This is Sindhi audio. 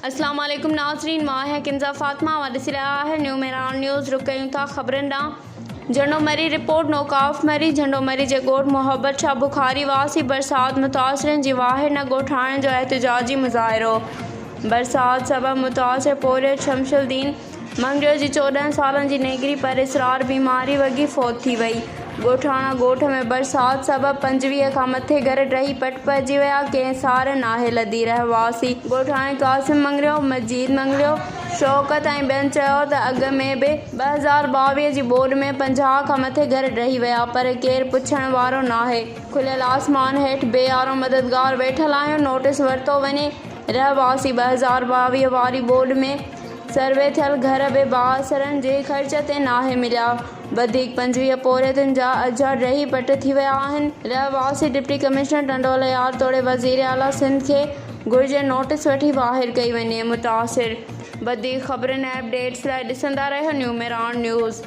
اسلام عليڪم ناظرين مان آهيان ڪنزا فاطمه اوهان ڏسي رهيا آهيو نيو مهراڻ نيوز رخ ڪيون ٿا خبرن ڏانهن جهنڊو مري رپورٽ نوڪاف مري جهنڊو مري جي ڳوٺ محبت شاهه بخاري واسي برسات متاثرين جي واهر نه ڳوٺاڻن جو احتجاجي مظاهرو برسات سبب متاثر پورهيت شمس الدين مڱريو جي 14 سالن جي نينگري پر اسرار بيماري وڳي فوت ٿي وئي. ڳوٺاڻا ڳوٺ ۾ برسات سبب 25 کان مٿي گهر ڊهي پٽ پئجي ويا، ڪنهن سار ناهي لڌي، رهواسي ڳوٺاڻي قاسم مڱريو، مجيد مڱريو، شوڪت ۽ ٻين چيو ته اڳ ۾ به 2022 جي ٻوڏ ۾ 50 کان مٿي گهر ڊهي ويا پر ڪير پڇڻ وارو ناهي، کليل آسمان هيٺ بي يارو مددگار ويٺل آهيون، نوٽيس ورتو وڃي، رهواسي 2022 واري ٻوڏ ۾ سروي ٿيل گهر به بااثرن جي خرچ تي ناهي مليا، وڌيڪ 25 پورهيتن جا اجها ڊهي پٽ ٿي ويا آهن، رهواسي ڊپٽي ڪمشنر ٽنڊوالهيار توڙي وزيراعليٰ سنڌ کي گهرجي نوٽيس وٺي واهر ڪئي وڃي، متاثر. وڌيڪ خبرن ۽ اپڊيٽس لاء ڏسندا رهيو نيو مهراڻ نيوز.